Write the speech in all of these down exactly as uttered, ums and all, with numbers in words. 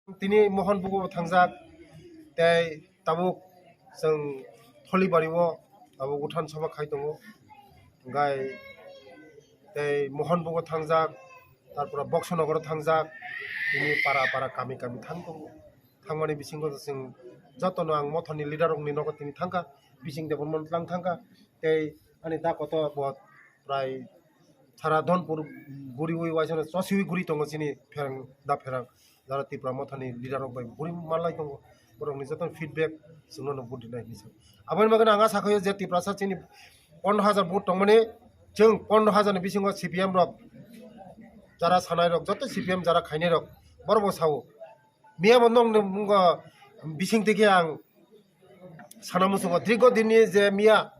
Tini Mohonpugo thangjak, tei tabuk chwng Tholibari o tabuk Uthan Sabha khai tongo, hwnkhe tei Mohonpugo thangjak, tarpore Boksonogoro thangjak, tini para para kami kami thang tongo. Thangmani bisingo chwng jotono ang mothani leader rokni nogo tini thangkha, bising Debbarma tlang thangkha, tei ani da koto bo prai sara Dhonpur guriwi waisano chosiwi guri tongo chini pherang da pherang. Jara Tipra mothani leader rok bai buri manlai tongo, borokni joto feedback chwngno no vote rinai hinwi sa. Aboni bagwi ang asa khaio je Tiprasa chini pondro hajar vote tongmani, chwng pondro hajar ni bisingo C P M rok, jara sanai rok, joto C P M jara khainai rok, borok bo sao. Miya bo nokni mungo bising twi khe ang sana muchungo, dirgo dinni je miya,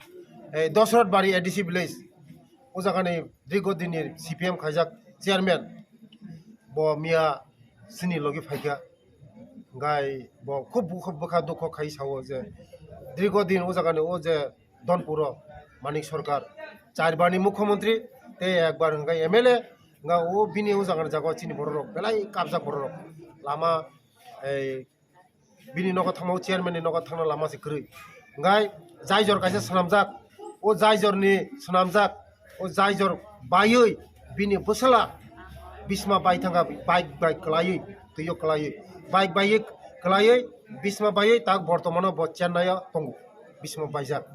eh, Dosrot Bari A D C village, o jagani dirgo dinni C P M khaijak chairman, bo miya chini logi phaikha, hwnkhe bo khub bukha, bukha dukho khai sao je dirgo din o jagani o je Dhonpuro Manik Sarkar, char barni mukhyamantri tei ekbar hwnkhe M L A, hwnkhe o bini o jagani jaga chini borok rok belai kabjak borok rok, lama, ei, bini nogo thangma o chairman ni nogo thangna lama se kwrwi. Hwnkhe jaijor kaisa swnamjak, o jaijor ni swnamjak, o jaijor baiwi bini bwsala bisma bai thangkha, bike bai kwlaiwi, twiyo kwlaiwi, bike baiwi kwlaiwi bisma baiwi tak bortomano bo Chennai o tongo, bisma baijak.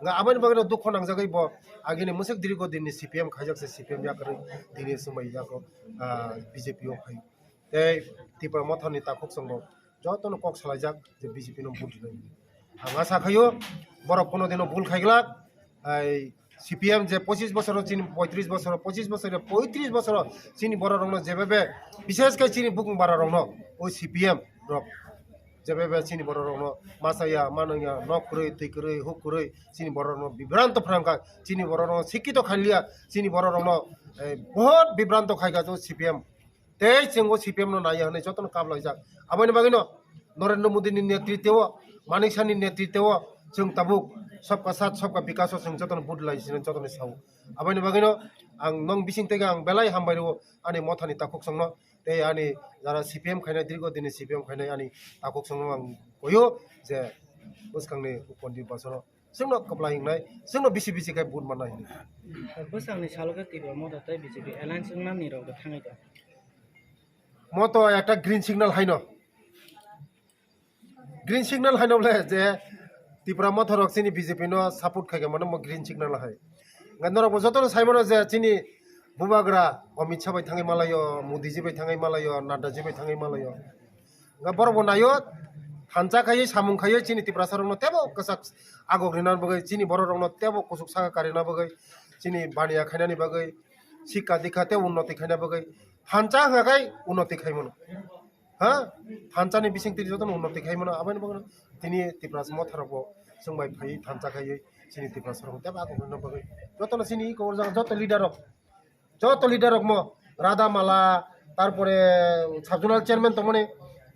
Hwnkhe aboni bagwino dukho nangjagwi bo agini mwswk dirgo dinni C P M khaijak se, C P M yakarwi tini swmai yago, ah, B J P o phai. Tei Tipra mothani takhuk chwngbo jotono kok salaijak je B J P no vote rwdi. Ang asa khaio borok kono dino bul khaiglak. Ai C P M je pochis bosoro chini poitris bosoro, pochis bosoro, poitris bosoro chini borok rokno jebebe, bishesh khe chini bukung bara rokno o C P M rok jebebe chini borok rokno masa ya, mano ya, nok kwrwi, twi kwrwi, huk kwrwi chini borok rokno bibranto phrangkha, chini borok rokno sikkito khailiya, chini borok rokno, eh, bohot bibranto khaikha o C P M. Tei chwng o C P M no naiya hwnwi jotono kaplaijak. Aboni bagwino Narendra Modi ni netritwo, Manik Saha ni netritwo chwng tabuk Sabka Saath Sabka Vikas o chwng jotono vote lai sini jotono sao. Aboni bagwino ang nong bising tege ang belai hambai rwo ani mothani takhuk chwngno tei ani jara C P M khainai dirgo dini C P M khainai ani takhuk chwngno ang koyo je bwskangni upor nirbachono chwngno kwplai wngnai, chwngno bisi bisi khe vote mannai hinwi. Bwsakni salo khe Tipra Motha tei B J P alliance wngnani rok thangwi tong. Moto ekta green signal haino. Green signal haino bole je Tipra Motha rok chini B J P no support khaikha mano mo green signal hai. Nga norok bo jotono sai mano je chini bubagra Amit Shah bai thangwi malayo, Modi ji bai thangwi malayo, Nadda ji bai thangwi malayo. Nga borok bo nayo, thansa khaiwi, samung khaiwi chini Tiprasa rokno tebo kwchak agok rina bagwi, chini borok rokno tebo kuchuk saka karina bagwi, chini baniya khainani bagwi, sikka dikha tei unnoti khaina bagwi, thansa hwnka khai unnoti khai mano. Ha? Thansa ni bising twi jotono unnoti khai mano, aboni bagwi tini Tiprasa Motha rok bo chwng bai phaiwi thansa khaiwi chini Tiprasa rokno tebo agok rina bagwi. Jotono chini iko joto leader rok Joto leader rok mo, Radha Mala, tarpore sub zonal chairman tongmani,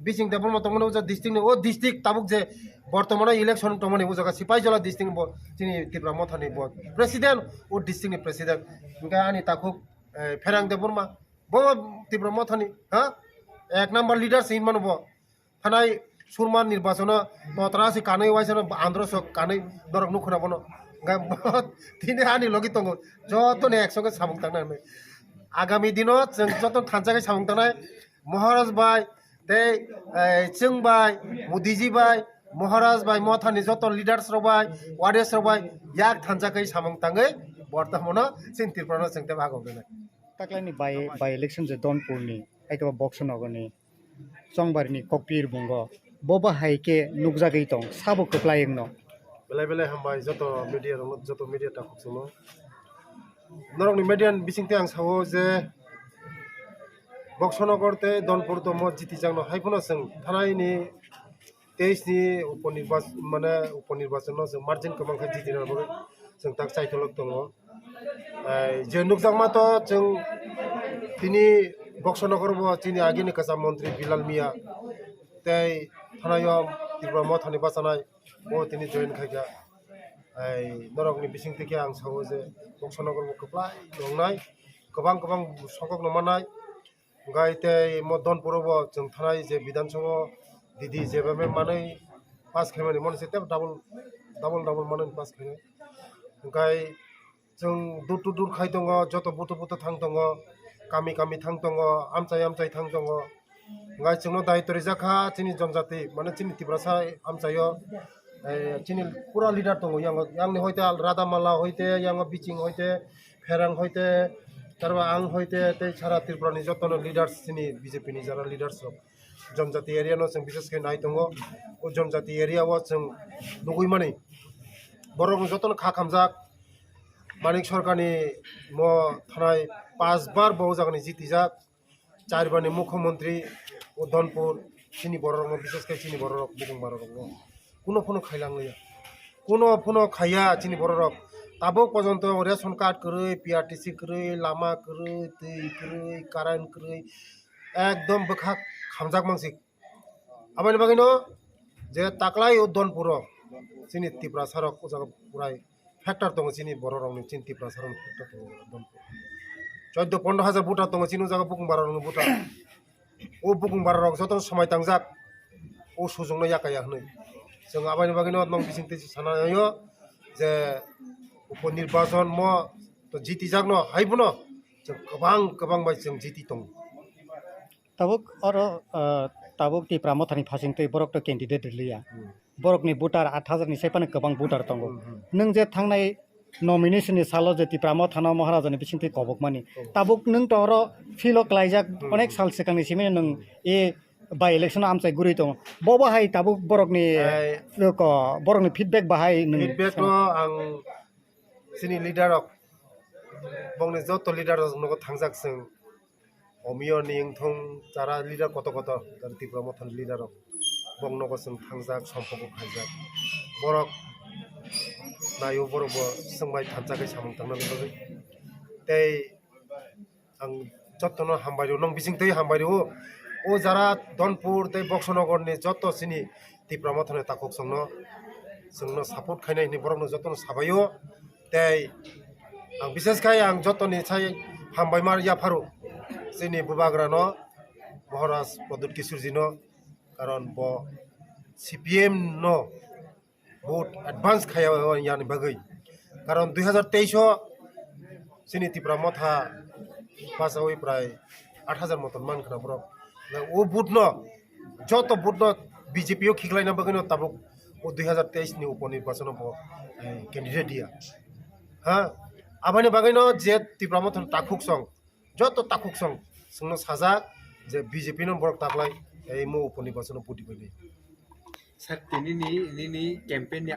Bising Debbarma tongmani, o jaga district ni, o district tabuk je bortomano election tongmani, o jaga Sipaijala district ni bo, chini Tipra Motha ni bo president, o district ni president. Hwnkhe ani takhuk, eh, Pherang Debbarma, bo Tipra Motha ni, ha? Ek number leader se hinmano bo. Thanai surma nirbachono totra se kanwi waisano andro sok kanwi norok nukhuna bono. Hwnkhe bo tini ani logi tongo, joto ni ekso khe samung tangna hinwi. Agami dino chwng joto thansa khe samung tangnai Maharaj bai tei, eh, chwng bai, Modi ji bai, Maharaj bai, Motha ni joto leaders rok bai, warriors rok bai yak thansa khe samung tangwi bortomano chini Tripura no chwng tei bagwi wngnai. Taklaini by, by election je Dhonpur ni, haikhe bo Boksonogor ni, Chongbarini kokpir bungo bo bahai khe nukjagwi tong, sabo kwplai wngno. Belai belai hambai joto media rokno, joto media takhuk chwngno. Norokni media ni bisingtwi ang sao je Boksonogor tei Dhonpur tomo jitijakno, hai phano chwng thanai ni teis ni uponirbac-, mane uponirbachono chwng margin kwbang khe jitina bagwi chwng tak chaitholok tongo. Ai, je nukjakma to chwng tini Boksonogor bo chini agini kwcham montri Bilal Miya tei thanayom Tripura Mothani bachanai bo tini join khaikha. Ai, norokni bisingtwi khe ang sao je Boksonogor bo kwplai wngnai, kwbang kwbang sokokno mannai. Hwnkhe tei mo Donpuro bo chwng thanai je Bidhan Sabha didi jeba manwi pass khaimani, moni se tei double, double, double manwi pass khainai. Hwnkhe chwng door to door khai tongo, joto buto buto thang tongo, kami kami thang tongo, amchai amchai thang tongo. Hwnkhe chwngno daitw rijak kha chini jonjati, mane chini Tiprasa amchaio, eh, chini pura leader tongo, yango, yangni hoite Al-, Radhamala hoite, yango Biching hoite, Pherang hoite, tarwa ang hoite, tei sara Tripura ni jotono leaders chini B J P ni jara leaders rok. Jonjati area no chwng bises khe nai tongo. O jonjati area o chwng nugui mani borok jotono kha khamjak. Manik Sarkar ni mo thanai pas bar bo o jaga ni jitijak. Char bar ni mukhyamantri o Donpur chini borok rok no bises khe chini borok rok bukung borok rok no. Kuno phano khailang liya. Kuno phano khaiya chini borok rok. Tabuk porjonto ration card kwrwi, P R T C kwrwi, lama kwrwi, twi kwrwi, current kwrwi, ekdom bwkhak khamjak mansik. Aboni bagwino je taklai o Donpuro chini Tiprasa rok o jaga purai factor tongo chini borok rokni, chini Tiprasa rokni factor tongo Donpuro. Chaudo pondro hajar voter tongo chini o jaga bukung bara rokni voter. O bukung bara rok jotono swmai tangjak, o sujokno yakaya hwnwi. Chwng aboni bagwino nwng bisingtwi sana naio je upo nirbachon mo to jitijakno hai bono chwng kwbang kwbang bai chwng jiti tongo. Tabuk oro, ah, tabuk Tipra Mothani phasingtwi borok to candidate rwliya. Hmm. Borokni voter aat hajar ni sai phano kwbang voter tongo. Hmm, hmm. Nwng je thangnai nomination ni salo je Tipra Mothano Maharajani bisingtwi kobokmani. Hmm. Tabuk nwng to oro field o klaijak, hmm, onek sal swkangni simi nwng e by election o amchai guri tongo. Bobo hai tabuk borokni, ai, ko, borokni feedback bahai nwng feedback no ang chini leader rok, bongni joto leader rok nogo thangjak chwng. Omiyo ni wngthung chara leader koto koto, chara Tipra Mothani leader rok. Bong nogo chwng thangjak, sompok bo khaijak. Borok naio, borok bo chwng bai thansa khe samung tangna bagwi. Tei ang jotono hambai rw, nwng bising tei hambai rw. O jara Donpur tei Boksonogor ni joto chini Tipra Mothani takhuk chwngno, chwngno support khainai hwnwi borokno jotono sabaio. Tei ang bises khai ang jotoni sai hambaima yapharo chini bubagrano, Maharaj Pradyut Kishorjino, karon bo C P M no vote advance khaya yani bagwi. Karon dui hajar teis o chini Tipra Motha pasawi prai aat hajar moton man khna borok. Na o vote no, joto vote no B J P o khiklaina bagwi no tabuk o dui hajar teis ni upo nirbachono bo, eh, candidate ya. Ha, aboni bagwi no je Tipra Motha takhuk song, joto takhuk song chwngno sajak je B J P no borok taklai, eh, mo upo nirbachono vote dibaini. Sir, tini ni, nini campaign ni